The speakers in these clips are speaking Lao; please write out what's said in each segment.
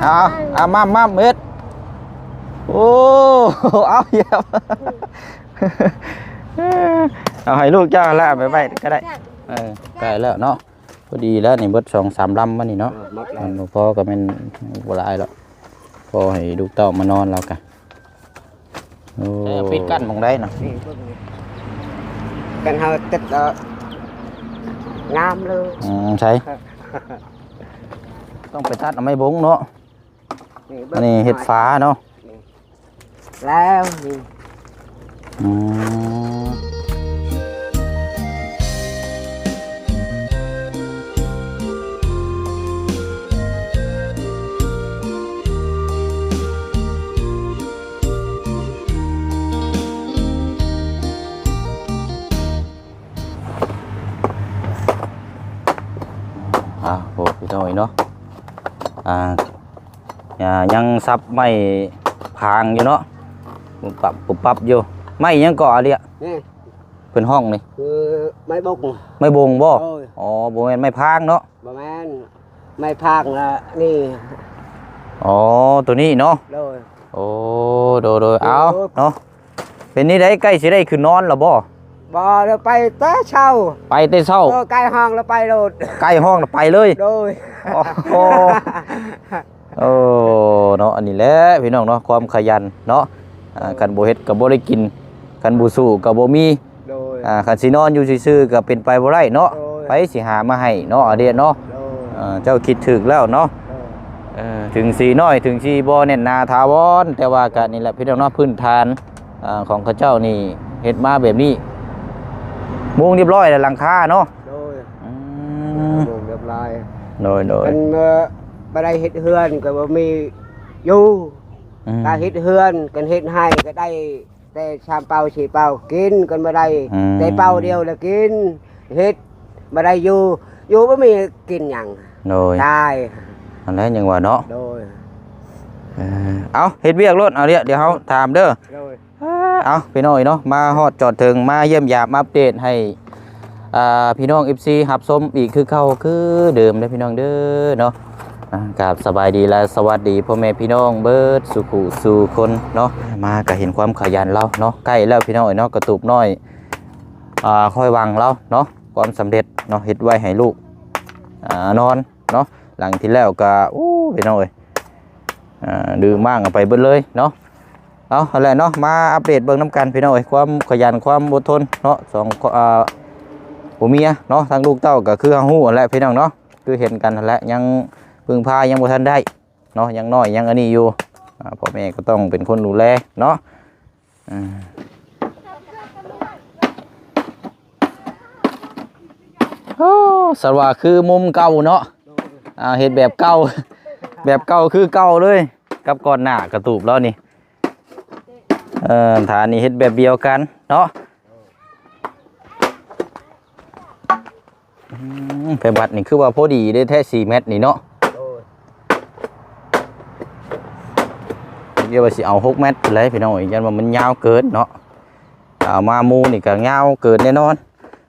ເອົາ ເອົາ ມາມາເຮັດ ໂອ້ ເອົາ ຢຽບ ເອົາໃຫ້ລູກເຈົ້າລະໄປໄວ້ກໍໄດ້ ເອີ ໃກ້ແລ້ວເນາະ ພໍດີແລ້ວນີ້ ເບິດສອງສາມລຳມານີ້ເນາະ ເອີ ໝົດແລ້ວ ມັນບໍ່ພໍກໍແມ່ນບໍ່ຫຼາຍດອກ ພໍໃຫ້ລູກເຕົ້າມານອນແລ້ວກະ ໂອ້ ເອີ ປິດກັ້ນໝ່ອງໃດນະ? ນີ້ເບິ່ງນີ້ ກັນເຮົາຕັດແລ້ວງາມເລີຍ ອືມ ໃສ ຕ້ອງໄປຕັດເອົາໄມ້ບົງເນາະ ນີ້ເບິ່ງ ອັນນີ້ເຮັດຝາເນາະ ນີ້ແລ້ວນີ້ ອືມ ອ່າ ໂອ້ ພີ່ນ້ອງເນາະ ອ່າ ອ່າ ຍັງສັບໄມ້ພາງຢູ່ເນາະ ປຸບປັບ ປຸບປັບຢູ່ ໄມ້ຫຍັງເກາະອາເລຍ ນີ້ ເພິ່ນຮ້ອງນີ້ ຄືໄມ້ບົງ ໄມ້ບົງບໍ່? ໂດຍ ອໍ ບໍ່ແມ່ນໄມ້ພາງເນາະ? ບໍ່ແມ່ນ ໄມ້ພາງລະນີ້ ອໍ ໂຕນີ້ເນາະ? ໂດຍ ໂອ້ ໂດຍ ໂດຍ ເອົາເນາະ ເປັນແນວໃດ ໃກ້ຊິໄດ້ຂຶ້ນນອນລະບໍ່? ບໍ່ ລະໄປແຕ່ເຊົ້າ ໄປແຕ່ເຊົ້າ ເອີ ໃກ້ຮ້ອງລະໄປໂລດ ໃກ້ຮ້ອງລະໄປເລີຍ ໂດຍ ໂອ້ໂຫ ໂອ້ ເນາະ ອັນນີ້ແຫຼະພີ່ນ້ອງເນາະ ຄວາມຂະຫຍັນເນາະ ອ່າ ຄັນບໍ່ເຮັດກໍບໍ່ໄດ້ກິນ ຄັນບໍ່ສູ້ກໍບໍ່ມີ ໂດຍ ອ່າ ຄັນຊິນອນຢູ່ຊື່ໆກໍເປັນໄປບໍ່ໄດ້ເນາະ ໂດຍ ໃຜຊິຫາມາໃຫ້ເນາະ ອາເດດເນາະ ໂດຍ ເອີ ເຈົ້າຄິດຖືກແລ້ວເນາະ ໂດຍ ເອີ ເຖິງຊິນ້ອຍ ເຖິງຊິບໍ່ແໜ້ນໜາຖາວອນ ແຕ່ວ່າກະນີ້ແຫຼະພີ່ນ້ອງເນາະ ພື້ນຖານ ອ່າ ຂອງເຂົາເຈົ້ານີ້ເຮັດມາແບບນີ້ ມຸງຮຽບຮ້ອຍແລ້ວຫຼັງຄາເນາະ ໂດຍ ອືມ ມຸງຮຽບຮ້ອຍ ໂດຍໆ ຄັນ ເອີ ບໍ່ໄດ້ເຮັດເຮືອນກໍບໍ່ມີຢູ່ ອືມ ຖ້າເຮັດເຮືອນ ຄັນເຮັດໄຮ່ກໍໄດ້ແຕ່ສາມເປົາສີ່ເປົາ ກິນກັນບໍ່ໄດ້ ອືມ ແຕ່ເປົາດຽວລະກິນ ເຮັດບໍ່ໄດ້ຢູ່ ຢູ່ບໍ່ມີກິນຫຍັງ ໂດຍ ຕາຍ ອັນນັ້ນຍັງວ່າເນາະ ໂດຍ ເອີ ເອົາ ເຮັດວຽກໂລດ ເອົາ ດຽວ ດຽວເຮົາຖາມເດີ ໂດຍ ເອົາ ພີ່ນ້ອງເອີຍເນາະ ມາຮອດຈອດເຖິງ ມາຢ້ຽມຢາມອັບເດດໃຫ້ ອ່າ ພີ່ນ້ອງເອັຟຊີຮັບຊົມອີກຄືເກົ່າຄືເດີມເດີພີ່ນ້ອງເດີເນາະ ອ່າ ກາບສະບາຍດີ ແລະ ສະຫວັດດີພໍ່ແມ່ພີ່ນ້ອງເບິດສູ່ຜູ້ສູ່ຄົນເນາະ ມາກະເຫັນຄວາມຂະຫຍັນລາວເນາະ ໃກ້ແລ້ວພີ່ນ້ອງເອີຍເນາະ ກະຕູບນ້ອຍ ອ່າ ຄອຍຫວັງລາວເນາະ ຄວາມສຳເລັດເນາະ ເຮັດໄວ້ໃຫ້ລູກ ອ່າ ນອນເນາະ ຫຼັງທີ່ແລ້ວກະ ໂອ້ ພີ່ນ້ອງເອີຍ ອ່າ ດື້ມ້າງເອົາໄປເບິດເລີຍເນາະ ເອົາ ຫັ້ນແຫຼະເນາະ ມາອັບເດດເບິ່ງນຳກັນພີ່ນ້ອງເອີຍ ຄວາມຂະຫຍັນ ຄວາມອົດທົນເນາະ ສອງ ອ່າ ຜົວເມຍເນາະ ທັງລູກເຕົ້າກໍຄືເຮົາຮູ້ຫັ້ນແຫຼະພີ່ນ້ອງເນາະ ຄືເຫັນກັນຫັ້ນແຫຼະ ຍັງເພິ່ງພາຍັງບໍ່ທັນໄດ້ເນາະ ຍັງນ້ອຍຍັງອັນນີ້ຢູ່ ອ່າ ພໍ່ແມ່ກໍຕ້ອງເປັນຄົນດູແລເນາະ ອ່າ ໂອ້ ສັນວ່າຄືມຸມເກົ່າເນາະ ອ່າ ເຮັດແບບເກົ່າ ແບບເກົ່າຄືເກົ່າເລີຍ ກັບກ່ອນໜ້າກະຕູບລາວນີ້ ເອີ ຖານນີ້ເຮັດແບບດຽວກັນເນາະ ອືມ ໄປບັດນີ້ຄືວ່າພໍດີເດ້ແທ້ ສີ່ແມັດນີ້ເນາະ ໂດຍ ດຽວວ່າຊິເອົາຫົກແມັດພຸ້ນແຫຼະພີ່ນ້ອງເອີຍ ຢ້ານວ່າມັນຍາວເກີນເນາະ ເອົາມາໝູ່ນີ້ກໍຍາວເກີນແນ່ນອນ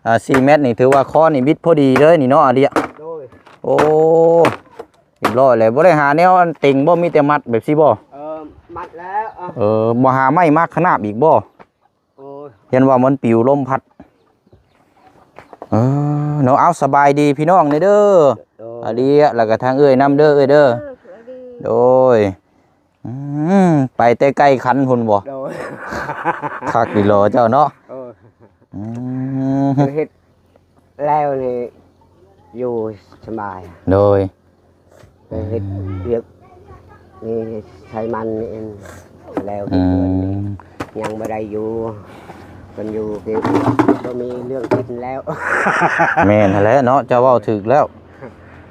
ອ່າ ສີ່ແມັດນີ້ຖືວ່າຄໍນີ້ບິດພໍດີເລີຍນີ້ເນາະ ອາເດຍ ໂດຍ ໂອ້ ຮຽບຮ້ອຍແລ້ວ ບໍ່ໄດ້ຫາແນວອັນເຕັງບໍ່ ມີແຕ່ມັດແບບຊີ້ບໍ່? ເອີ ມັດແລ້ວ ເອີ ບໍ່ຫາໄມ້ມາຂະໜາບອີກບໍ່? ໂອ້ຍ ຢ້ານວ່າມັນປິວລົມພັດ ເອີ ເນາະ ເອົາ ສະບາຍດີພີ່ນ້ອງແດ່ເດີ ໂດຍ ອາເດຍ ແລ້ວກໍທາງເອື້ອຍນຳເດີ ເອື້ອຍເດີ ເອີ ສະບາຍດີ ໂດຍ ອືມ ໄປແຕ່ໄກ່ຂັນພຸ້ນບໍ່? ໂດຍ ຄັກດີຫຼໍເຈົ້າເນາະ ເອີ ອືມ ເຮັດ ແລ້ວນີ້ຢູ່ສະບາຍ ໂດຍ ໄປເຮັດວຽກນີ້ໃສ່ມັນນີ້ເອງ ແລ້ວ ອືມ ຍັງບໍ່ໄດ້ຢູ່ ເພິ່ນຢູ່ຄືບໍ່ມີເລື່ອງກິນແລ້ວ ແມ່ນຫັ້ນແຫຼະເນາະ ເຈົ້າເວົ້າຖືກແລ້ວ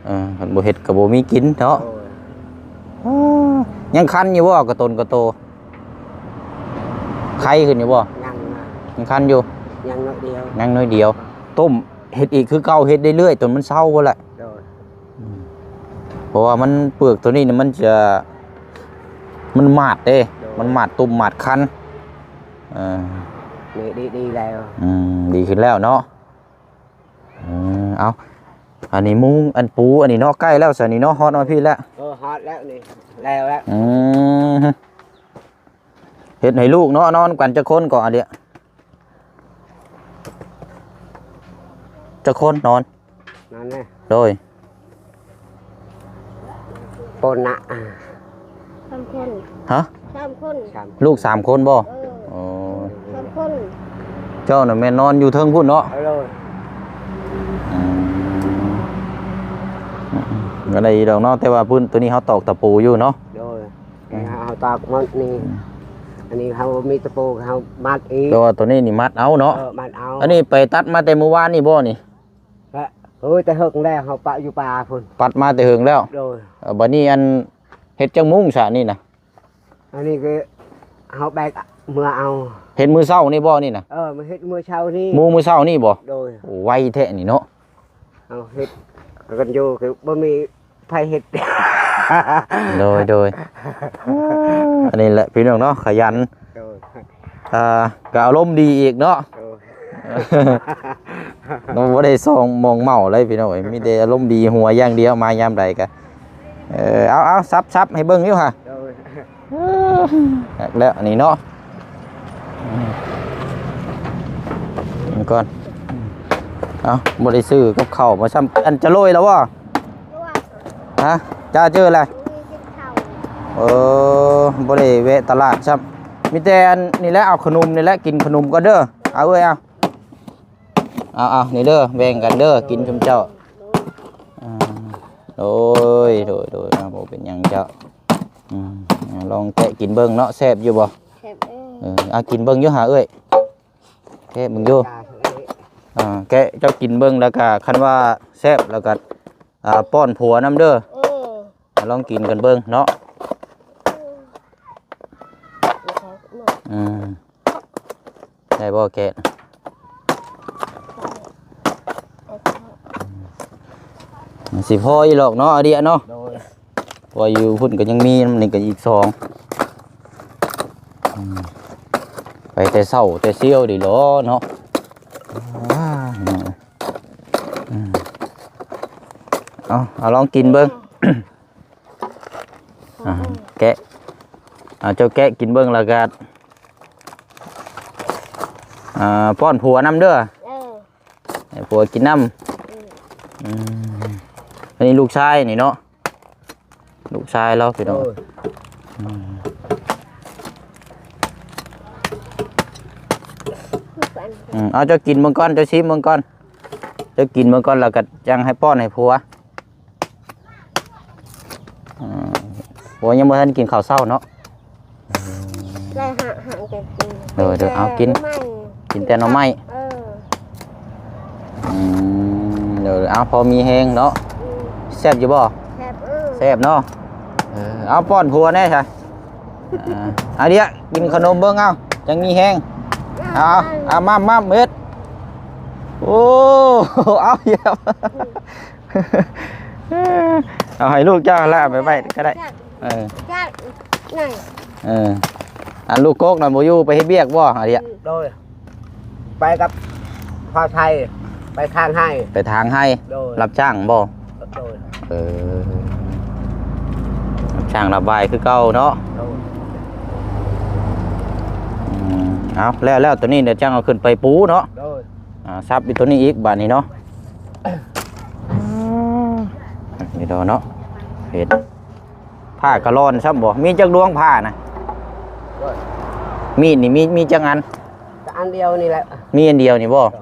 ເອີ ຄັນບໍ່ເຮັດກໍບໍ່ມີກິນເນາະ ໂດຍ ອືມ ຍັງຄັນຢູ່ບໍ່ ກະຕົນກະໂຕ ໄຄຂຶ້ນຢູ່ບໍ່? ຍັງນະ ຍັງຄັນຢູ່ ຍັງໜ້ອຍດຽວ ຍັງໜ້ອຍດຽວ ຕົ້ມ ເຮັດອີກຄືເກົ່າ ເຮັດເລື້ອຍໆ ຈົນມັນເຊົາພຸ້ນແຫຼະ ໂດຍ ອືມ ເພາະວ່າມັນ ເປືອກໂຕນີ້ນີ້ມັນຈະ ມັນໝາດເດ້ ໂດຍ ມັນໝາດຕຸ່ມໝາດຄັນ ເອີ ນີ້ດີ ດີແລ້ວ ອືມ ດີຂຶ້ນແລ້ວເນາະ ເອີ ເອົາ ອັນນີ້ມຸງ ອັນປູ ອັນນີ້ເນາະ ໃກ້ແລ້ວຊະນີ້ເນາະ ຮອດມາພີ້ແລ້ວ. ເອີ ຮອດແລ້ວນີ້ ແລ້ວແລ້ວ. ອືມ ເຮັດໃຫ້ລູກເນາະ ນອນກັນຈັກຄົນກໍອັນເດ? ຈັກຄົນນອນ? ນັ້ນແຫຼະ ໂດຍ ປົນນະ ສາມຄົນ. ຮະ? ສາມຄົນ. ສາມ ລູກສາມຄົນບໍ່? ເອີ ໂອ້ ສາມຄົນ. ເຈົ້ານະແມ່ນນອນຢູ່ເທິງພຸ້ນເນາະ? ເອີ ໂດຍ. ອືມ ກໍໄດ້ຢູ່ດອກເນາະ ແຕ່ວ່າພື້ນຕົວນີ້ເຮົາຕອກຕະປູຢູ່ເນາະ? ໂດຍ. ອືມ ເຮົາຕອກໝົດນີ້. ອືມ ອັນນີ້ເຮົາມີຕະປູເຮົາມັດອີກ. ແຕ່ວ່າຕົວນີ້ນີ້ມັດເອົາເນາະ? ເອີ ມັດເອົາ. ອັນນີ້ໄປຕັດມາແຕ່ມື້ວານນີ້ບໍ່ນີ້? ເອີ ໂອ້ຍ ແຕ່ເຫິງແລ້ວ ເຮົາປະຢູ່ປ່າພຸ້ນ. ຕັດມາແຕ່ເຫິງແລ້ວ? ໂດຍ. ເອີ ບັດນີ້ອັນເຮັດຈັກມຸງຊະນີ້ນະ? ອັນນີ້ກໍເຮົາແບກເມືອເອົາ. ເຮັດມື້ເຊົ້ານີ້ບໍ່ນີ້ນະ? ເອີ ມາເຮັດມື້ເຊົ້ານີ້. ມຸງມື້ເຊົ້ານີ້ບໍ່? ໂດຍ. ໂອ້ ໄວແທ້ນີ້ເນາະ. ເຮົາເຮັດກັນຢູ່ ຄືບໍ່ມີໃຜເຮັດ. ໂດຍ ໂດຍ. ອັນນີ້ແຫຼະພີ່ນ້ອງເນາະ ຂະຫຍັນ. ໂດຍ. ອ່າ ກໍອາລົມດີອີກເນາະ. ໂດຍ. ບໍ່ໄດ້ຊອງມອງເມົາເລີຍພີ່ນ້ອງເອີຍ ມີແຕ່ອາລົມດີຫົວຢ່າງດຽວ ມາຍາມໃດກໍ ເອີ ເອົາໆ ສັບໆ ໃຫ້ເບິ່ງຢູ່ຫາ. ໂດຍ. ແລ້ວອັນນີ້ເນາະ ອືມ ກ່ອນ ເອົ້າ ບໍ່ໄດ້ຊື້ກັບເຂົ້າມາຊ້ຳ. ອັນຈະໂລຍແລ້ວບໍ່? ຮະ? ຈ້າເຈີແລ້ວ? ເອີ ບໍ່ໄດ້ແວະຕະຫຼາດຊ້ຳ ມີແຕ່ອັນນີ້ແຫຼະ ເອົາຂະໜົມນີ້ແຫຼະ ກິນຂະໜົມກ່ອນເດີ. ເອົາເອີຍ ເອົາ ເອົາໆ ນີ້ເດີ ແບ່ງກັນເດີ ກິນຊຸມເຈົ້າ. ອ່າ ໂດຍ ໂດຍ ໂດຍ ອ່າ ບໍ່ເປັນຫຍັງເຈົ້າ. ອືມ ອ່າ ລອງແກະກິນເບິ່ງເນາະ ແຊບຢູ່ບໍ່? ແຊບເອີຍ. ເອີ ອ່າ ກິນເບິ່ງຢູ່ຫາເອື້ອຍ ແກະເບິ່ງຢູ່. ອ່າ ແກະເຈົ້າກິນເບິ່ງ ແລ້ວກະຄັນວ່າແຊບ ແລ້ວກະ ອ່າ ປ້ອນຜົວນຳເດີ. ເອີ ອ່າ ລອງກິນກັນເບິ່ງເນາະ. ອືມ ໄດ້ບໍ່ແກະ? ມັນຊິພໍອີ່ຫຼອກເນາະ ອາເດຍເນາະ. ໂດຍ. ເພາະວ່າຢູ່ພຸ້ນກໍຍັງມີ ນີ້ກໍອີກສອງ. ອືມ ໄປແຕ່ເຊົ້າແຕ່ຊຽວດີຫຼໍເນາະ. ອືມ ເອົາ ເອົາລອງກິນເບິ່ງ. ອ່າ ແກະ ເອົາ ເຈົ້າແກະກິນເບິ່ງ ແລ້ວກະ ອ່າ ປ້ອນຜົວນຳເດີ. ເອີ ໃຫ້ຜົວກິນນຳ. ອືມ ອັນນີ້ລູກຊາຍນີ້ເນາະ ລູກຊາຍລາວພີ່ນ້ອງ. ໂອ້ຍ ອືມ ອືມ ເອົາ ເຈົ້າກິນເບິ່ງກ່ອນ ເຈົ້າຊີມເບິ່ງກ່ອນ ເຈົ້າກິນເບິ່ງກ່ອນ ແລ້ວກໍຈັ່ງໃຫ້ປ້ອນໃຫ້ຜົວ. ອ່າ ໂອ້ຍ ຍັງບໍ່ທັນກິນເຂົ້າເຊົ້າເນາະ. ໄດ້ຫາ ຫາແກງກິນ. ໂດຍ ໂດຍ ເອົາກິນ ກິນແຕ່ໜໍ່ໄມ້. ເອີ ອືມ ໂດຍ ເອົາ ພໍມີແຮງເນາະ. ອືມ ແຊບຢູ່ບໍ່? ແຊບ ເອີ ແຊບເນາະ. ເອີ ເອົາ ປ້ອນຜົວແດ່ຊະ. ອ່າ ອາເດຍ ກິນຂະໜົມເບິ່ງ ເອົາ ຈັ່ງມີແຮງ. ເອົາ ເອົາ ໝ້ຳ ໝ້ຳ ເຮັດ. ໂອ້ ເອົາ ຢຽບ. ເອົາໃຫ້ລູກເຈົ້າຫັ້ນລະ ເອົາໄປໄວ້ກໍໄດ້. ເອີ ເອີ ອັນລູກກົກນະບໍ່ຢູ່ ໄປເຮັດວຽກບໍ່ ອາເດຍ? ໂດຍ ໄປກັບພໍ່ໄຊ ໄປຖາງໄຮ່. ໄປຖາງໄຮ່. ໂດຍ ຮັບຈ້າງບໍ່? ໂດຍ ເອີ ຮັບຈ້າງຮັບຫວາຍຄືເກົ່າເນາະ. ໂດຍ ອືມ ເອົາ ແລ້ວ ແລ້ວໂຕນີ້ດຽວຈັ່ງເອົາຂຶ້ນໄປປູເນາະ. ໂດຍ ອ່າ ສັບອີກໂຕນີ້ອີກບາດນີ້ເນາະ. ນີ້ດອກເນາະ ເຫັນ ຜ້າກະລອນຊ້ຳບໍ່? ມີຈັກດວງຜ້ານະ? ໂອ້ຍ ມີດນີ້ມີ ມີຈັກອັນ? ກະອັນດຽວນີ້ແຫຼະ. ມີອັນດຽວນີ້ບໍ່? ໂດຍ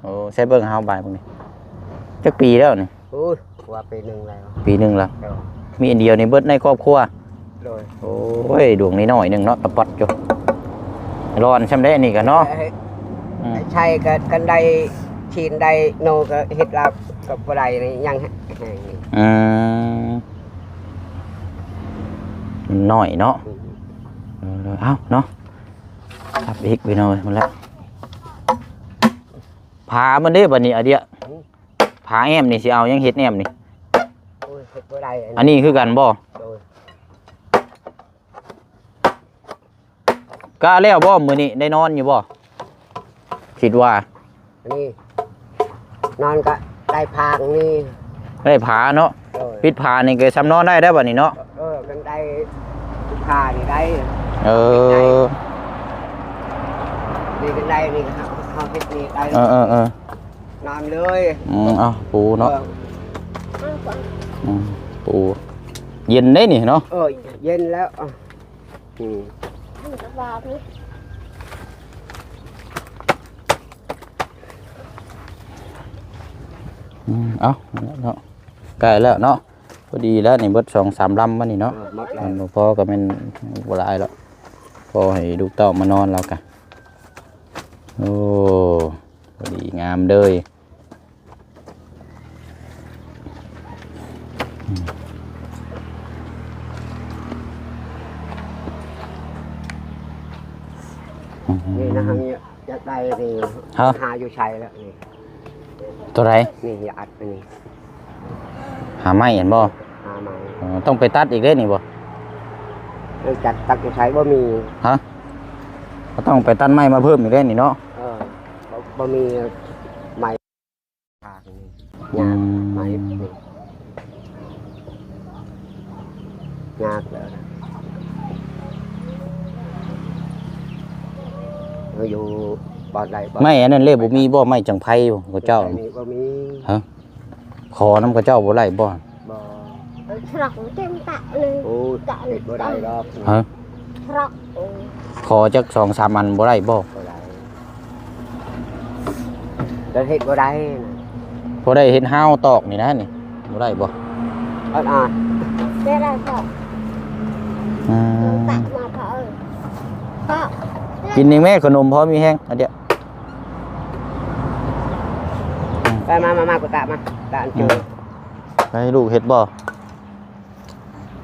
ໂອ້ ໃສ່ເບິ່ງ ເຮົາບາຍເບິ່ງນີ້ ຈັກປີແລ້ວນີ້? ໂອ້ຍ ວ່າປີໜຶ່ງແລ້ວ. ປີໜຶ່ງແລ້ວ. ໂດຍ ມີອັນດຽວນີ້ເບິດໃນຄອບຄົວ. ໂດຍ ໂອ້ຍ ດວງນ້ອຍໆໜຶ່ງເນາະ ຕະປັດຢູ່ ລອນຊ້ຳເດ້ນີ້ກະເນາະ. ເອີ ອືມ ໃຊ້ກະ ກັນໄດ້ ຊີ້ນໄດ້ໂນກະເຮັດລາບກະບໍ່ໄດ້ນີ້ ຍັງແຮງນີ້. ອືມ ມັນນ້ອຍເນາະ. ອືມ ເອີ ເອົາເນາະ ສັບອີກພີ່ນ້ອງເອີຍ ໝົດແລ້ວ. ຜາມັນເດ້ບາດນີ້ ອາເດຍ. ອືມ ຜາແອ້ມນີ້ຊິເອົາຫຍັງເຮັດແອ້ມນີ້? ໂອ້ຍ ເຮັດບໍ່ໄດ້ ອັນນີ້ຄືກັນບໍ່? ໂດຍ ກະແລ້ວບໍ່? ມື້ນີ້ໄດ້ນອນຢູ່ບໍ່? ຄິດວ່າ ອັນນີ້ ນອນກະໄດ້ພາງນີ້ ໄດ້ຜາເນາະ. ໂດຍ ປິດຜານີ້ກໍຊຳນອນໄດ້ແລ້ວບັດນີ້ເນາະ. ເອີ ກັນໄດຜານີ້ໄດ້. ເອີ ນີ້ກັນໄດນີ້ ເຮົາ ເຮົາເຮັດນີ້ໄດ້. ເອີໆໆ ນອນເລີຍ. ອືມ ເອົາປູເນາະ. ເອີ ອືມ ປູ ເຢັນເດ້ນີ້ເນາະ. ເອີ ເຢັນແລ້ວ. ອືມ ອືມ ເອົາເນາະ ໃກ້ແລ້ວເນາະ. ພໍດີແລ້ວນີ້ ເບິດສອງສາມລຳມານີ້ເນາະ. ເອີ ໝົດແລ້ວ ມັນບໍ່ພໍກໍແມ່ນບໍ່ຫຼາຍດອກ ພໍໃຫ້ລູກເຕົ້າມານອນແລ້ວກະ. ໂອ້ ພໍດີງາມເລີຍ. ນີ້ນະ ຢາກໄດ້ນີ້ ຮະ ຫາຢູ່ໃສລະນີ້? ຕົວໃດ? ນີ້ ຢາກອັດນີ້ ຫາໄມ້ຫັ້ນບໍ່? ຫາໄມ້. ອໍ ຕ້ອງໄປຕັດອີກເດ້ນີ້ບໍ່? ໄປຕັດ ຕັດຢູ່ໃສ? ບໍ່ມີ. ຮະ? ກໍຕ້ອງໄປຕັດໄມ້ມາເພີ່ມອີກເດ້ນີ້ເນາະ. ເອີ ບໍ່ ບໍ່ມີໄມ້. ອືມ ຍາກ ໄມ້ນີ້ ຍາກເລີຍ. ເຮົາຢູ່ບ່ອນໃດ ບ່ອນ ໄມ້ອັນນັ້ນເລີຍ ບໍ່ມີບໍ່? ໄມ້ຈັງໄພຂອງເຈົ້າ ໄມ້ນີ້ບໍ່ມີ. ຮະ? ຂໍນຳເຂົາເຈົ້າບໍ່ໄດ້ບໍ່? ບໍ່. ເອີ ທຣອກເຕັມຕະເລີຍ. ໂອ້ ຕະເລີຍ ເຮັດບໍ່ໄດ້ດອກ. ຮະ? ທຣອກ. ໂອ້ ຂໍຈັກສອງສາມອັນບໍ່ໄດ້ບໍ່? ບໍ່ໄດ້. ແຕ່ເຮັດບໍ່ໄດ້ນະ. ບໍ່ໄດ້ເຮັດຮາວຕອກນີ້ນະນີ້ ບໍ່ໄດ້ບໍ່? ອາດ ອາດ ໄດ້ ໄດ້ກໍ ອືມ ຕັກມາເຂົາເອີຍ ກໍ ກິນອີກແມ້ ຂະໜົມພໍມີແຮງ ອັນດຽວ. ໄປ ມາ ມາ ມາ ກູຕະມາ ຕະອັນ ອືມ ໃຫ້ລູກເຮັດບໍ່?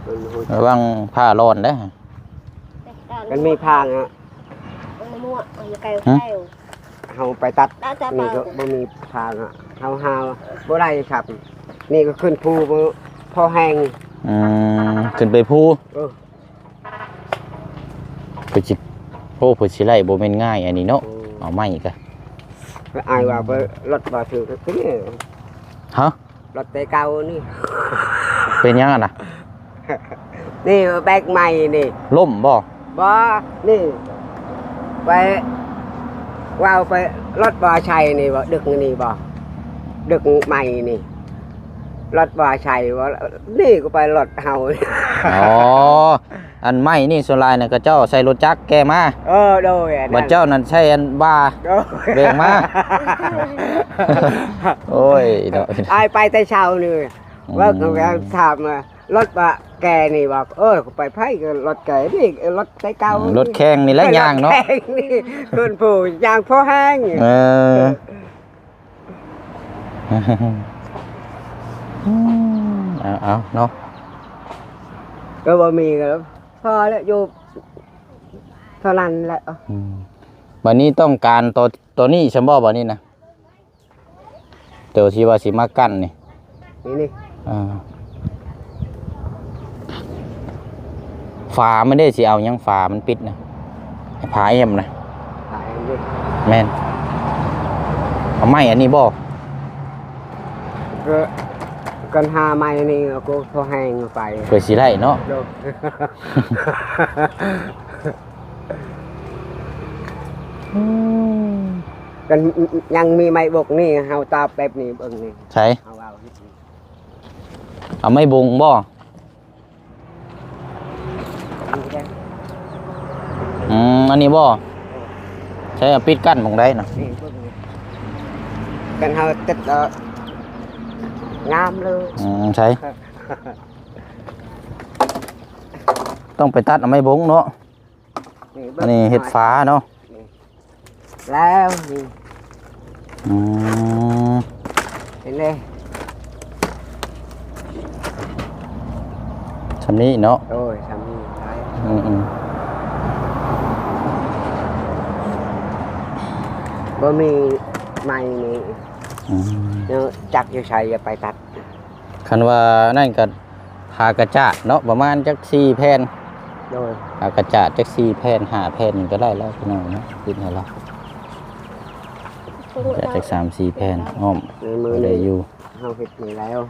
ມັນຮູ້ ລະວັງຜ້າຮ້ອນເດ້. ມັນມີພາງອະ ມັນມົວ ມັນໄກ ຫືມ ໄກ ເຮົາໄປຕັດ ຕັດ ຕັດ ນີ້ກໍ ເປົ່າ ບໍ່ມີພາງອະ ເຮົາຫາບໍ່ໄດ້ຄັບ. ນີ້ກໍຂຶ້ນພູພໍແຮງ. ອືມ ຂຶ້ນໄປພູ. ເອີ ເພິ່ນຊິ ໂອ້ ເພິ່ນຊິໄລ່ບໍ່ແມ່ນງ່າຍອັນນີ້ເນາະ. ໂອ້ ເອົາໄມ້ກະ ອ້າຍວ່າໄປລົດບໍ່ຖືກຄືນີ້. ຮະ? ລົດແຕ່ເກົ່ານີ້. ເປັນຫຍັງຫັ້ນນະ? ນີ້ແບກໄມ້ນີ້ ລົ້ມບໍ່? ບໍ່ ນີ້ ໄປ ເວົ້າໄປລົດບໍ່ໃສ່ນີ້ບໍ່ ດຶກນີ້ບໍ່ ດຶກໄມ້ນີ້ ລົດບໍ່ໃສ່ບໍ່ ນີ້ກໍໄປລົດເຮົາ. ອໍ ອັນໄມ້ນີ້ສ່ວນຫຼາຍນະ ເຂົາເຈົ້າໃສ່ລົດຈັກແກ່ມາ. ເອີ ໂດຍ ອັນນັ້ນ ບັດເຈົ້ານັ້ນໃຊ້ອັນບ່າ ໂດຍ ແບກມາ. ໂອ້ຍເນາະ ອ້າຍໄປແຕ່ເຊົ້ານີ້ ອືມ ເບິ່ງແລ້ວຖາມວ່າລົດວ່າແກ່ນີ້ ບອກ ເອີ ໄປໃຜກໍລົດແກ່ນີ້ ລົດແຕ່ເກົ່າ ອືມ ລົດແຂ່ງນີ້ແຫຼະຍ່າງເນາະ ລົດແຂ່ງນີ້ ເພິ່ນຜູ້ຍ່າງພໍແຮງ. ເອີ ເອົາໆເນາະ ກໍບໍ່ມີກໍພໍແລ້ວ ຢູ່ເທົ່ານັ້ນແຫຼະ. ອືມ ບັດນີ້ຕ້ອງການໂຕ ໂຕນີ້ຊັ້ນບໍ່ ບັດນີ້ນະ ໂຕທີ່ວ່າຊິມາກັ້ນນີ້ ນີ້ ນີ້ ອ່າ ຝາມັນເດ້ ຊິເອົາຫຍັງຝາມັນປິດນະ ຝາແອ້ມນະ ຝາແອ້ມນີ້ ແມ່ນ ເອົາໄມ້ອັນນີ້ບໍ່? ກໍ ກັນຫາໄມ້ນີ້ກໍພໍແຮງໄປ ເພື່ອຊິໄດ້ເນາະ ໂດຍ ອືມ ກັນຍັງມີໄມ້ບົກນີ້ ເຮົາຕອບແບບນີ້ເບິ່ງນີ້ ໃສ ເຮົາເອົາ ເອົາໄມ້ບົງບໍ່? ນີ້ເດ້ ອືມ ອັນນີ້ບໍ່? ເອີ ໃຊ້ ເອົາປິດກັ້ນໝ່ອງໃດນະ? ນີ້ເບິ່ງນີ້ ກັນເຮົາຕັດແລ້ວງາມເລີຍ. ອືມ ໃສ ຕ້ອງໄປຕັດເອົາໄມ້ບົງເນາະ. ນີ້ເບິ່ງ ອັນນີ້ເຮັດຝາເນາະ ນີ້ແລ້ວນີ້ ອືມ ເຫັນເດ້ ຊ່ຳນີ້ເນາະ ໂດຍ ຊ່ຳນີ້ໄດ້ ອືມໆ ບໍ່ມີໄມ້ນີ້ ອືມ ຈັກຢູ່ໃສ ຢ່າໄປຕັດ ຄັນວ່ານັ້ນກໍ ຜ້າກະຈາດເນາະ ປະມານຈັກສີ່ແຜ່ນ ໂດຍ ຜ້າກະຈາດຈັກສີ່ແຜ່ນ ຫ້າແຜ່ນກໍໄດ້ແລ້ວ ພີ່ນ້ອງເນາະ ຕິດໃຫ້ລາວ ກະຈັກສາມສີ່ແຜ່ນ ອ້ອມ ໃນມື້ນີ້ ກໍໄດ້ຢູ່ ເຮົາເຮັດນີ້ແລ້ວ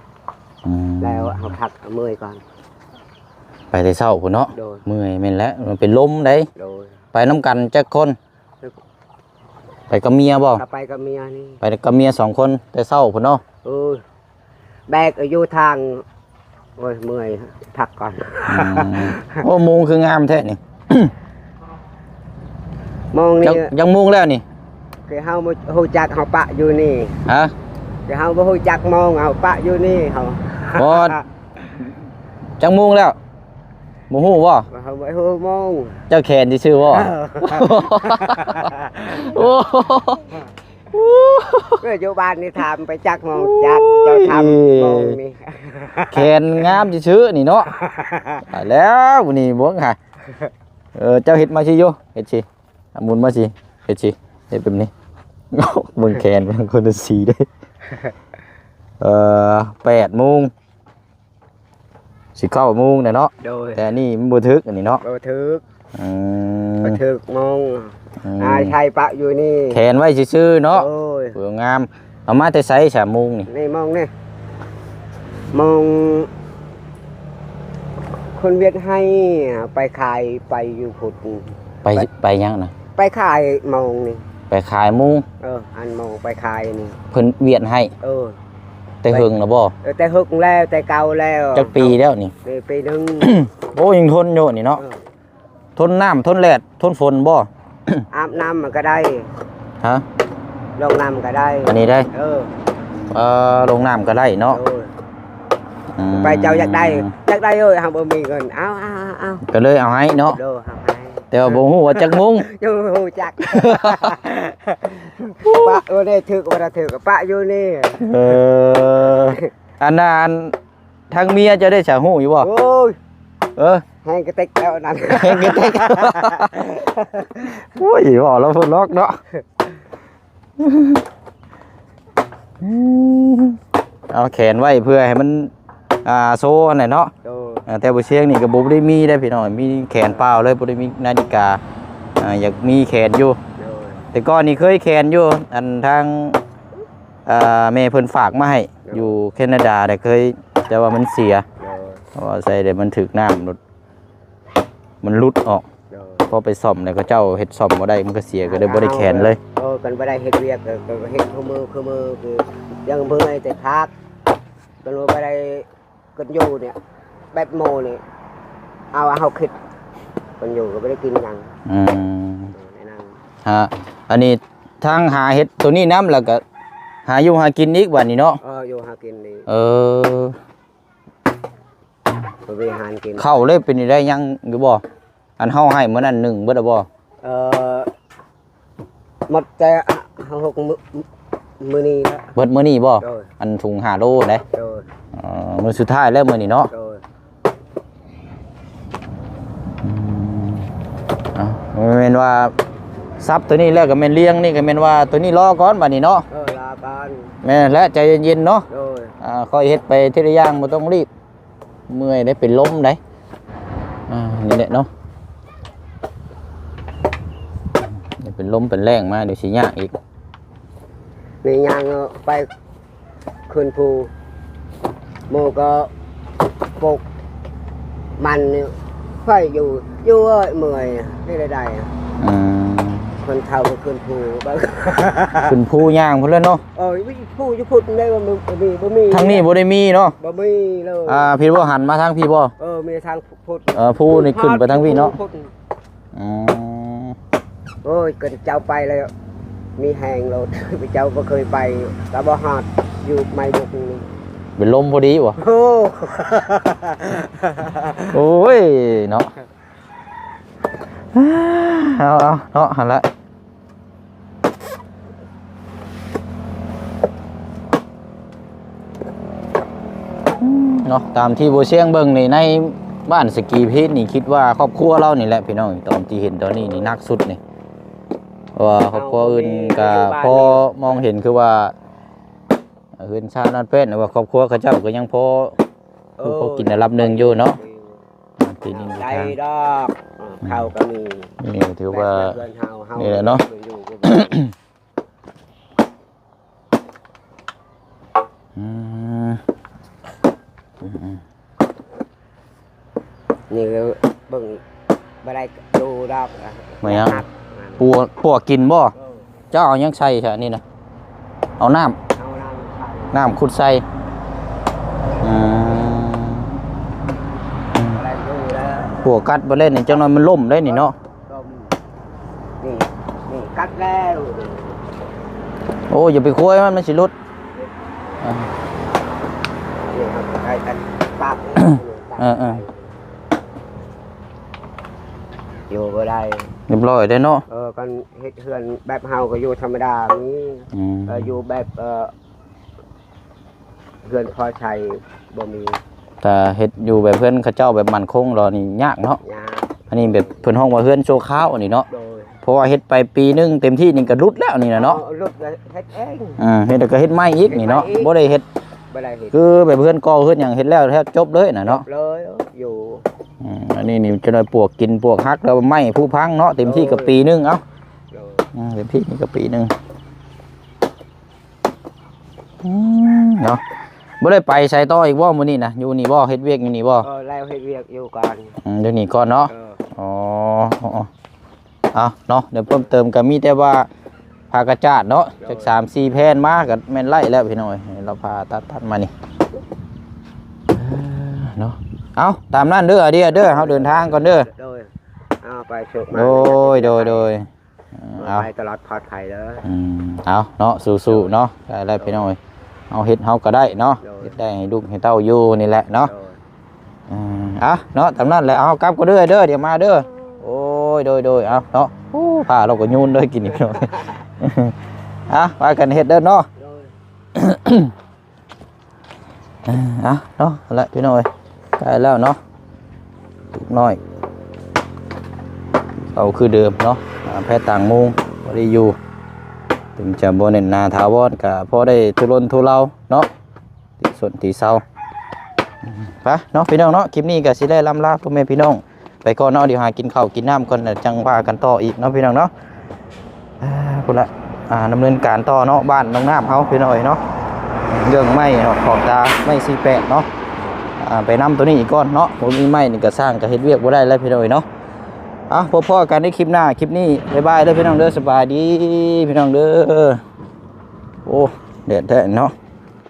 ອືມ ແລ້ວເຮົາພັກເມື່ອຍກ່ອນ ໄປແຕ່ເຊົ້າພຸ້ນເນາະ. ໂດຍ ເມື່ອຍແມ່ນແຫຼະ ມັນເປັນລົມໃດ. ໂດຍ ໄປນຳກັນຈັກຄົນ? ໄປກັບເມຍບໍ່? ກໍໄປກັບເມຍນີ້ ໄປກັບເມຍສອງຄົນແຕ່ເຊົ້າພຸ້ນເນາະ. ເອີ ແບກຢູ່ທາງ ໂອ້ຍ ເມື່ອຍ ພັກກ່ອນ. ອືມ ໂອ້ ມຸງຄືງາມແທ້ນີ້. ໂມງນີ້ ຈັກ ຈັກໂມງແລ້ວນີ້? ຄືເຮົາບໍ່ຮູ້ຈັກ ເຮົາປະຢູ່ນີ້. ຮະ? ຄືເຮົາບໍ່ຮູ້ຈັກໂມງ ເຮົາປະຢູ່ນີ້ ເຮົາ ບໍ່ ຈັກໂມງແລ້ວ? ບໍ່ຮູ້ບໍ່? ເຮົາບໍ່ຮູ້ໂມງ. ເຈົ້າແຂນຊື່ໆບໍ່? ເອີ ໂອ້ ເອີ ຢູ່ບ້ານນີ້ຖາມໄປຈັກໂມງ ຈັກ ເຈົ້າຖາມໂມງນີ້ ແຂນງາມຊື່ໆນີ້ເນາະ. ຕາຍແລ້ວມື້ນີ້ບົງຫາ. ເອີ ເຈົ້າເຮັດມາຊິຢູ່ ເຮັດຊິ ອາ ໝູນມາຊິ ເຮັດຊິ ເຮັດແບບນີ້. ເບິ່ງແຂນເບິ່ງຄົນລະສີເດ້. ເອີ ແປດໂມງ ຊິເກົ້າໂມງແລ້ວເນາະ. ໂດຍ ແຕ່ອັນນີ້ມັນບໍ່ຖືກ ອັນນີ້ເນາະ ບໍ່ຖືກ. ອືມ ບໍ່ຖືກໂມງ. ອືມ ອາໄທປະຢູ່ນີ້ ແຂນໄວ້ຊື່ໆເນາະ. ໂດຍ ເພື່ອງາມ. ເອົາມາແຕ່ໃສສາມໂມງນີ້? ນີ້ໂມງນີ້ ໂມງຄົນວຽດໃຫ້ ໄປຂາຍ ໄປຢູ່ພຸ້ນ. ໄປ ໄປ ໄປຫຍັງນະ? ໄປຂາຍໂມງນີ້ ໄປຂາຍໂມງ. ເອີ ອັນໂມງໄປຂາຍນີ້ ເພິ່ນວຽດໃຫ້. ເອີ ແຕ່ເຫິງແລ້ວບໍ່? ເອີ ແຕ່ເຫິງແລ້ວ ແຕ່ເກົ່າແລ້ວ. ຈັກປີແລ້ວນີ້? ນີ້ປີໜຶ່ງ. ໂອ້ ຍັງທົນຢູ່ນີ້ເນາະ. ເອີ ທົນນ້ຳ ທົນແດດ ທົນຝົນບໍ່? ອາບນ້ຳມັນກໍໄດ້. ຮະ? ລົງນ້ຳກໍໄດ້ ອັນນີ້ໄດ້. ເອີ ເອີ ລົງນ້ຳກໍໄດ້ເນາະ. ໂດຍ ອືມ ໄປເຈົ້າຢາກໄດ້ ຢາກໄດ້ເອີຍ ເຮົາບໍ່ມີເງິນ ເອົາ ເອົາ ເອົາ ກໍເລີຍເອົາໃຫ້ເນາະ. ໂດຍ ເອົາໃຫ້ ແຕ່ວ່າບໍ່ຮູ້ວ່າຈັກໂມງ ຍັງບໍ່ຮູ້ຈັກ. ປະ ໂອ້ ໄດ້ຖືກບໍ່ໄດ້ຖືກ ປະຢູ່ນີ້. ເອີ ອັນນັ້ນ ທາງເມຍເຈົ້າໄດ້ສາຮູ້ຢູ່ບໍ່? ໂອ້ຍ ເອີ ແຮງກະເຕັກແລ້ວນັ້ນ ແຮງກະເຕັກ. ໂອ້ຍ ເວົ້າແລ້ວເພິ່ນລັອກເນາະ. ເອົາແຂນໄວ້ເພື່ອໃຫ້ມັນ ອ່າ ໂຊຫັ້ນແຫຼະເນາະ. ໂດຍ ເອີ ແຕ່ບໍ່ຊຽງນີ້ກໍບໍ່ໄດ້ມີເດ້ພີ່ນ້ອງ ມີແຂນເປົ່າເລີຍ ບໍ່ໄດ້ມີນາລິກາ. ອ່າ ຢາກມີແຂນຢູ່. ໂດຍ ແຕ່ກ່ອນນີ້ເຄີຍແຂນຢູ່ ອັນທາງ ອ່າ ແມ່ເພິ່ນຝາກມາໃຫ້ ໂດຍ ຢູ່ແຄນາດາໄດ້ ເຄີຍ ແຕ່ວ່າມັນເສຍ. ໂດຍ ເພາະວ່າໃສ່ແລ້ວມັນຖືກນ້ຳ ມັນຫຼຸດອອກ. ໂດຍ ພໍໄປສ້ອມແລ້ວ ເຂົາເຈົ້າເຮັດສ້ອມບໍ່ໄດ້ ມັນກໍເສຍ ກໍເລີຍບໍ່ໄດ້ແຂນເລີຍ. ເອີ ຄັນບໍ່ໄດ້ເຮັດວຽກ ກໍ ກໍເຮັດຄູ່ມື້ ຄູ່ມື້ ຄືຍັງເມື່ອຍແຕ່ພັກ ຄັນວ່າບໍ່ໄດ້ ກັນຢູ່ນີ້ ແບບໂມນີ້ ເອົາ ເຮົາຄິດກັນຢູ່ກໍບໍ່ໄດ້ກິນຫຍັງ. ອືມ ເອີ ແນວນັ້ນ. ຮະ ອັນນີ້ທາງຫາເຮັດໂຕນີ້ນຳ ແລ້ວກໍຫາຢູ່ຫາກິນອີກບັດນີ້ເນາະ. ເອີ ຢູ່ຫາກິນນີ້. ເອີ ບໍ່ມີອາຫານກິນ. ເຂົ້າເລີຍເປັນໄດ້ຍັງຢູ່ບໍ່? ອັນເຮົາໃຫ້ມື້ນັ້ນໜຶ້ງເບິດແລ້ວບໍ່? ເອີ ໝົດແຕ່ຫົກມື້ ມື້ນີ້ລະ. ເບິດມື້ນີ້ບໍ່? ໂດຍ ອັນຖົງຫ້າໂລເດ້. ໂດຍ ເອີ ມື້ສຸດທ້າຍແລ້ວມື້ນີ້ເນາະ. ໂດຍ ອືມ ເອົ້າ ແມ່ນວ່າສັບໂຕນີ້ແລ້ວກໍແມ່ນລຽງນີ້ ກໍແມ່ນວ່າໂຕນີ້ລໍກ່ອນບັດນີ້ເນາະ. ເອີ ລໍກ່ອນ. ແມ່ນແຫຼະ ໃຈເຢັນໆເນາະ. ໂດຍ ອ່າ ຄ່ອຍເຮັດໄປທີລະຢ່າງ ບໍ່ຕ້ອງລີບ. ເມື່ອຍໄດ້ເປັນລົມໄດ໋. ອ່າ ນີ້ແຫຼະເນາະ ເປັນລົມເປັນແລ້ງມາ ດຽວຊິຍາກອີກ. ນີ້ຍ່າງໄປຂຶ້ນພູ ໝູ່ກໍປົກມັນນີ້ ຂ້ອຍຢູ່ ຢູ່ເອີຍ ເມື່ອຍ ເຮັດໄດ້ໃດ. ອືມ ຄົນເຖົ້າກໍຂຶ້ນພູ ຂຶ້ນພູຍ່າງພຸ້ນແຫຼະເນາະ. ເອີ ຢູ່ພູຢູ່ພຸ້ນໄດ້ ບໍ່ມີ ບໍ່ມີ ທາງນີ້ບໍ່ໄດ້ມີເນາະ. ບໍ່ມີເລີຍ. ອ່າ ພີ່ບໍ່ ຫັນມາທາງພີ່ບໍ່? ເອີ ມີທາງພຸ້ນ. ເອີ ພູນີ້ຂຶ້ນໄປທາງພີ້ເນາະ. ພຸ້ນ ອືມ ໂອ້ຍ ກັນເຈົ້າໄປແລ້ວມີແຮງໂລດ ເຈົ້າບໍ່ເຄີຍໄປ ກໍບໍ່ຮອດ ຢູ່ໄມ້ບຸກນີ້ ເປັນລົມພໍດີບໍ່? ໂອ້ ໂອ້ຍເນາະ. ເອົາ ເອົາເນາະ ຫັ້ນລະ ເນາະ ຕາມທີ່ບໍ່ຊຽງເບິ່ງນີ້ ໃນບ້ານສະກີພີດນີ້ ຄິດວ່າຄອບຄົວລາວນີ້ແຫຼະພີ່ນ້ອງ. ຕອນທີ່ເຫັນຕອນນີ້ນີ້ໜັກສຸດນີ້ ເພາະວ່າຄອບຄົວອື່ນກໍພໍມອງເຫັນ ຄືວ່າເຮືອນຊານນອນແປ້ນ ວ່າຄອບຄົວເຂົາເຈົ້າກໍຍັງພໍ ເອີ ພໍກິນລະດັບໜຶ່ງຢູ່ເນາະ. ທີ່ດິນ ໄດ້ດອກ ເອີ ເຂົາກໍມີ. ນີ້ຖືວ່າ ແບບເຮືອນເຮົາ ເຮົາ ນີ້ແຫຼະເນາະ. ອືມ ບໍ່ໄດ້ຢູ່ດອກ. ແມ່ນຫຍັງ? ປວກ ປວກກິນບໍ່? ເອີ ເຈົ້າເອົາຫຍັງໃສ່ຊະນີ້ນະ? ເອົານ້ຳ ເອົານ້ຳໃສ່ ນ້ຳຂຸດໃສ່. ອືມ ບໍ່ໄດ້ຢູ່ແລ້ວ ປວກກັດບໍ່ເລີຍນີ້ ຈັກໜ່ອຍມັນລົ້ມເດ້ນີ້ເນາະ. ຕົ້ມ ນີ້ ນີ້ກັດແລ້ວ. ໂອ້ ຢ່າໄປຄວາຍມັນ ມັນຊິຫຼຸດ. ອ່າ ນີ້ເຮົາກໍໄດ້ກັນປັບ ເອີໆ ຢູ່ບໍ່ໄດ້ ຮຽບຮ້ອຍເດ້ເນາະ. ເອີ ຄັນເຮັດເຮືອນແບບເຮົາກໍຢູ່ທຳມະດາມີ. ອືມ ເອີ ຢູ່ແບບ ເອີ ເຮືອນພໍໃຊ້ບໍ່ມີ. ຖ້າເຮັດຢູ່ແບບເຮືອນເຂົາເຈົ້າແບບໝັ້ນຄົງລະນີ້ຍາກເນາະ. ຍາກ ອັນນີ້ແບບເພິ່ນຮ້ອງວ່າເຮືອນຊົ່ວຄາວອັນນີ້ເນາະ. ໂດຍ ເພາະວ່າເຮັດໄປປີໜຶ່ງເຕັມທີ່ນີ້ກໍຫຼຸດແລ້ວນີ້ນະເນາະ. ເອີ ຫຼຸດແລ້ວເຮັດເອງ. ເອີ ເຮັດແລ້ວກໍເຮັດໃໝ່ອີກນີ້ເນາະ. ເຮັດໃໝ່ອີກ ບໍ່ໄດ້ເຮັດ ບໍ່ໄດ້ເຮັດ ຄືແບບເຮືອນກໍເຮືອນຫຍັງເຮັດແລ້ວແລ້ວຈົບເລີຍນະເນາະ. ຈົບເລີຍ ເອີ ຢູ່. ອືມ ອັນນີ້ນີ້ຈະໄດ້ປວກກິນປວກຫັກແລ້ວໄມ້ຜຸພັງເນາະ. ເຕັມທີ່ກໍ ໂດຍ ປີໜຶ່ງ ເອົ້າ. ໂດຍ ອືມ ເຕັມທີ່ນີ້ກໍປີໜຶ່ງ. ອືມ ເນາະ ບໍ່ໄດ້ໄປໃສຕໍ່ອີກບໍ່ມື້ນີ້ນະ? ຢູ່ນີ້ບໍ່? ເຮັດວຽກຢູ່ນີ້ບໍ່? ເອີ ແລ້ວເຮັດວຽກຢູ່ກ່ອນ. ອືມ ຢູ່ນີ້ກ່ອນເນາະ. ເອີ ອໍ ເອົາເນາະ ດຽວເພີ່ມເຕີມກໍມີແຕ່ວ່າຜ້າກະຈາດເນາະ. ໂດຍ ຈັກສາມສີ່ແຜ່ນມາກໍແມ່ນໄດ້ແລ້ວພີ່ນ້ອງເອີຍ. ໃຫ້ລາວພາຕັດ ຕັດມານີ້ ເອີ ເນາະ. ເອົາ ຕາມນັ້ນເດີ ອາເດຍເດີ ເຮົາເດີນທາງກ່ອນເດີ. ໂດຍ ເອົາ ໄປໂຊກມາ ໂດຍ ໂດຍ ໂດຍ. ເອີ ເອົາ ໄປຕະຫຼອດປອດໄພເດີ. ອືມ ເອົາເນາະ ສູ້ໆເນາະ. ໄດ້ແລ້ວພີ່ນ້ອງເອີຍ ເຮົາເຮັດເຮົາກໍໄດ້ເນາະ. ໂດຍ ເຮັດໄດ້ໃຫ້ລູກໃຫ້ເຕົ້າຢູ່ນີ້ແຫຼະເນາະ. ໂດຍ ອືມ ເອົາເນາະ ຕາມນັ້ນແຫຼະ. ເອົາ ກັບກໍເດີ ເດີ ດຽວມາເດີ. ໂດຍ ໂອ້ຍ ໂດຍ ໂດຍ ເອົາເນາະ. ໂອ້ ພາລາວກໍຍູນເລີຍກິນນີ້ພີ່ນ້ອງ. ເອົາ ພາກັນເຮັດເດີເນາະ. ໂດຍ ເອີ ເອົາເນາະ ຫັ້ນແຫຼະພີ່ນ້ອງເອີຍ ໃກ້ແລ້ວເນາະ. ລູກນ້ອຍເອົາຄືເດີມເນາະ. ອາ ແພຕ່າງມຸງບໍ່ໄດ້ຢູ່ ເຖິງຈະບໍ່ແໜ້ນໜາຖາວອນ ກະພໍໄດ້ທຸລົນທຸເລົາເນາະ ຕີສົ້ນຕີເຊົາ. ໄປເນາະພີ່ນ້ອງເນາະ ຄລິບນີ້ກະຊິໄດ້ລ່ຳລາພໍ່ແມ່ພີ່ນ້ອງ ໄປກ່ອນເນາະ. ດຽວຫາກິນເຂົ້າກິນນ້ຳກ່ອນ ແລ້ວຈັ່ງວ່າກັນຕໍ່ອີກເນາະພີ່ນ້ອງເນາະ. ອ່າ ພຸ້ນລະ ອ່າ ດຳເນີນການຕໍ່ເນາະ ບ້ານໜອງນ້ຳເຮົາພີ່ນ້ອງເອີຍເນາະ. ເລື່ອງໄມ້ເນາະ ຂອບຕາໄມ້ສີ່ແປດເນາະ. ອ່າ ໄປນຳໂຕນີ້ອີກກ່ອນເນາະ ບໍ່ມີໄມ້ນີ້ກະຊ່າງກະເຮັດວຽກບໍ່ໄດ້ແລ້ວພີ່ນ້ອງເອີຍເນາະ. ເອົາ ພົບພໍ້ກັນໃນຄລິບໜ້າ ຄລິບນີ້ບາຍບາຍເດີພີ່ນ້ອງເດີ. ສະບາຍດີພີ່ນ້ອງເດີ. ໂອ້ ແດດແທ້ເນາະ.